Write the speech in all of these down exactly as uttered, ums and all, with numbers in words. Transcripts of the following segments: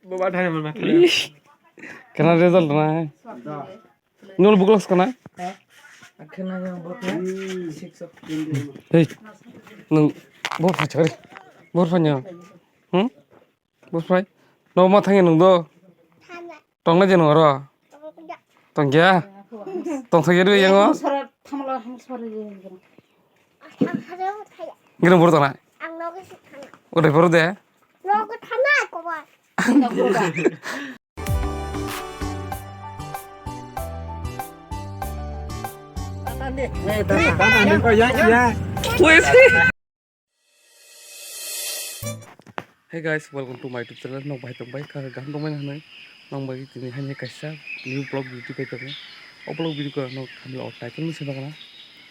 Boba thani mana. Ish. Kana result na? Nol buglas kana? Akhirnya yang botnya six of. Hei. Nung bor phai chari. Bor phai nya. Hmm? Bor phai. No ma thangi nung do. Tong na je nung aro. Tong ya. Tong thagi do yang o. Sara thamla ham sara ye. Gini bor tong na. Udah bor de. Hey guys, welcome to my YouTube channel. Nok bai tong bai kha gam tong bai na hanai. Nong bai tini hani kaisa new vlog video pai tong. O vlog video ko nok khamla o title ni sema kana.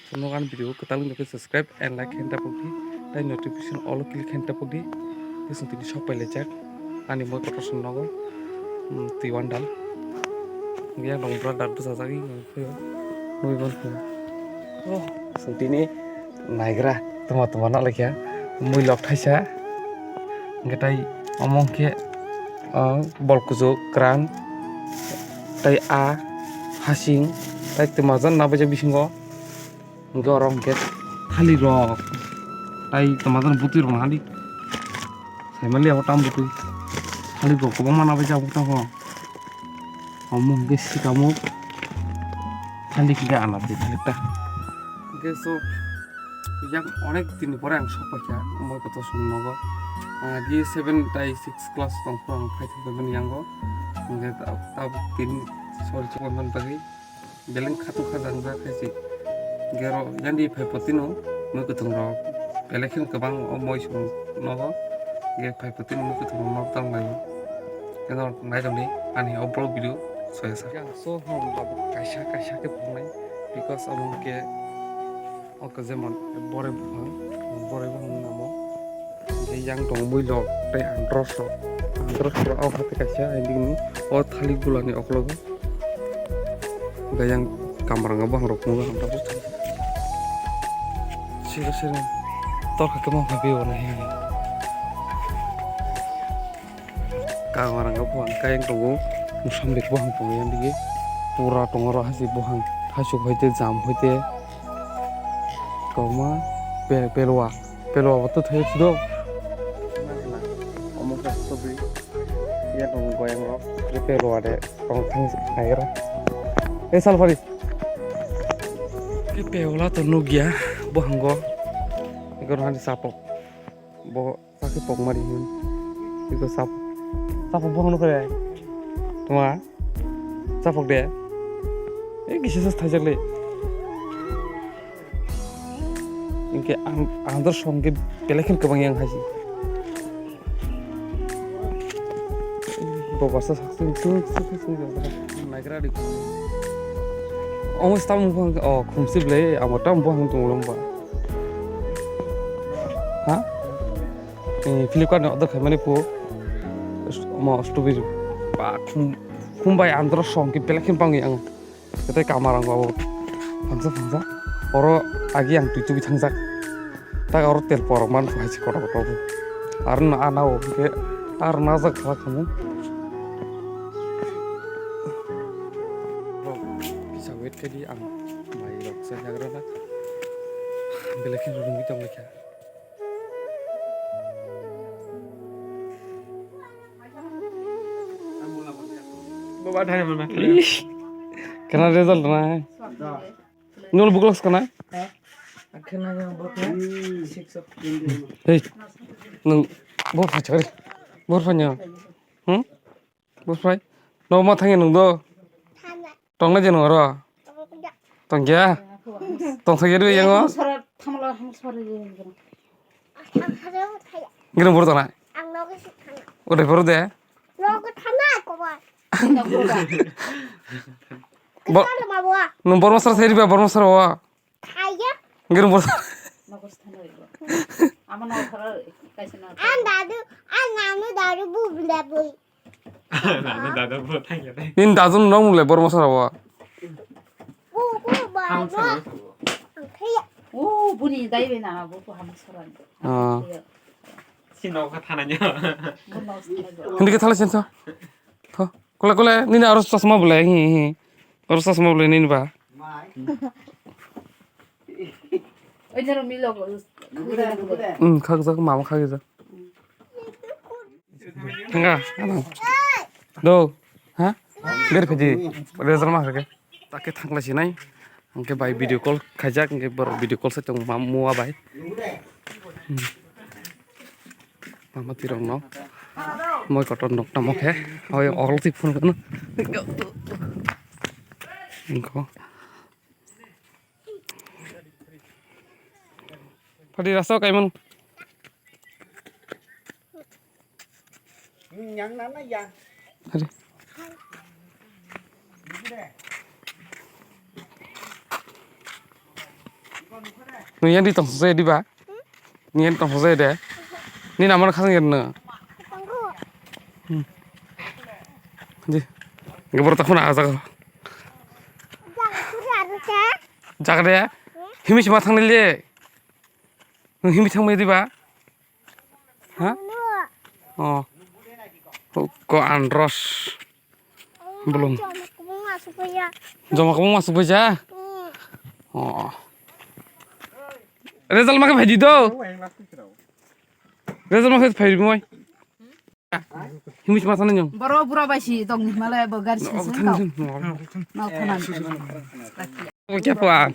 So, nok ani video kwtal wngkha khe subscribe and like khe tapok di, tei notification all click khe tapok di. Tei chwng tini sok pai laijak ani moi kotor song nogo, mm, twi wan dal. Yang dong bwra dal bwsajagwi phio. Nui ban phio. Oh, chwng tini naigra tuma tuma na laikha. Mui lok thaisa. Hwnkhe tei omo hwnkhe, ah, bol kuchuk kwran tei ah hasing tei tuma jan na baijak bisingo. Hwnkhe oro hwnkhe thalik rok tei tama jani bwtwi rok nahadi. Saimali abo tam bwtwi thalik rok kwbangma nabai jabo tamo. Omo hwnkhe sikamo thalik hwnkhe anat de thalik ta. Hwnkhe so yang onek din pore ang sok paikha moi kotor song nogo. Ah, G seven tai six class tong phuru ang phai thangbaimani yango. Hwnkhe tab-, tabuk tini sori chukmani bagwi. Beleng khatung kha jang jak hai se. Gero yandi phai potino mui kwthwng rok belai kheno kwbang o moi song nogo. Ge phai potino mui kwthwng rok nok tang laio. Keno nai tongdi ani o vlog video soya sa. Yang so hwn tabuk kaisa kaisa khe phungnai because omo hwnkhe o khe jemon borai buphang, borai buphang namo. Hingke yang tong mui lok tei andros rok, andros rok o hati kaisa, hingke o thalik gula ni okologo. Hingke yang kamarang o bang rok nung ang tabuk. Siro siro torkha khe mang phabi o nai. Kamarang o buphang kayang tongo, mosambi buphang tongo yang dige. Pura tongo oro hasi buphang, thaichuk hoite, jam hoite. Koma pe-, pelwa. Pelwa bo to thai sudo. Omo khe strawberry. Ya tong goyang rok. Ye pelwa de tong thang naigra. E salpari. Ke pelwa to nugya bo hango. Igor hani sapok. Bo sakhe pok mari hin. Iko sap-, sapok bo hano kare. Tuma. Sapok de. E kisa sa thaijak le. Hingke ang, ang dor song ke belai khen kwbang yang haji. Bo basa sak sung sung sung sung sung. Naigra di. Omo stam bang, oh, khumsi ble, amo tam bang tung lom ba. Ha? Eh, Flipkart ni order khaimani po. Mo strawberry. Ba khum, khum bai andro song ke belai khen bang yang. Ketai kamar ang abo phangsa phangsa. Oro agi ang tui tui thangjak. Tak oro tel por man hai se kotor kotor. Aro na ana o ke aro na jak khala khamu. Bro, bisa wait kedi ang mai rok sa jagra na. Belai khe rung bitong lekha. Boba thani mana? Ish. Kana result na? Nol buglas kana? Akhirnya yang botnya six of. Hei. Nung bor phai chari. Bor phai nya. Hmm? Bor phai. No ma thangi nung do. Tong na je nung aro. Tong ya. Tong thagi ri yang o. Sara thamla ham sara ye. Gini bor tong na. Udah bor de. Bo-, nung bor masar seri ba bor masar wa. Gini bor. Ama no thara kaisa na. An dadu, an nanu dadu bu bla bui. Nanu dadu bu thang ya. Nin dadu nung le bor masar wa. Bu bu ba. Ham sa. O buni dai be na bu bu ham sara. Ah. Sino ka thana nya. Hindi ke thala senso. Tho. Kole kole nini aro chasma bole. Hi hi. Aro chasma bole nini ba. Oi jero milo. Hmm, khakjak mama khakjak. Thanga. Do. Ha? Ber phaji. Result ma khake. Take thanglai sinai. Hingke bai video call khaijak, hingke borok video call se tong ma mua bai. Hmm. Mama tirok no. Moi kotor nok tamo khe. Hoi ol tik phone kono. Hingko. Phadi rasa kaiman. Yang nana ya. Hari. Nung yang di tong sosai di ba? Nung yang di tong sosai de. Ni namar khasang yang na. Hmm. Di. Gabor takuna aja. Jaga de. Himi sima thang le. Nung himi thang mai di ba? Ha? Oh. Ko andros. Belum. Joma kubung masuk ya. Joma kubung masuk baja? Hmm. Oh. Result makai phaidi do. Result makai phaidi moi. Himi sima thang nyong. Boro bura bai si tong ni male bo gari sing sing tong. Mau khana. Oke, puan.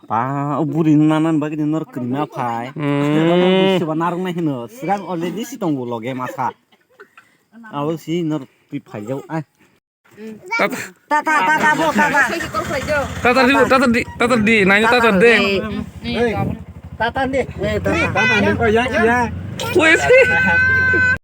Pa, o buri nanan bagwi nor kwrwima phai. Hmm. Soba narwknai hino, swkang already si tongo loge masa. Abo si nor twi phaijak, ai. Tata. Tata, tata, bo, tata. Tata di, tata di, tata di, naino tata de. Tata de, eh, tata. Tata de, oh, ya, ya. Wes.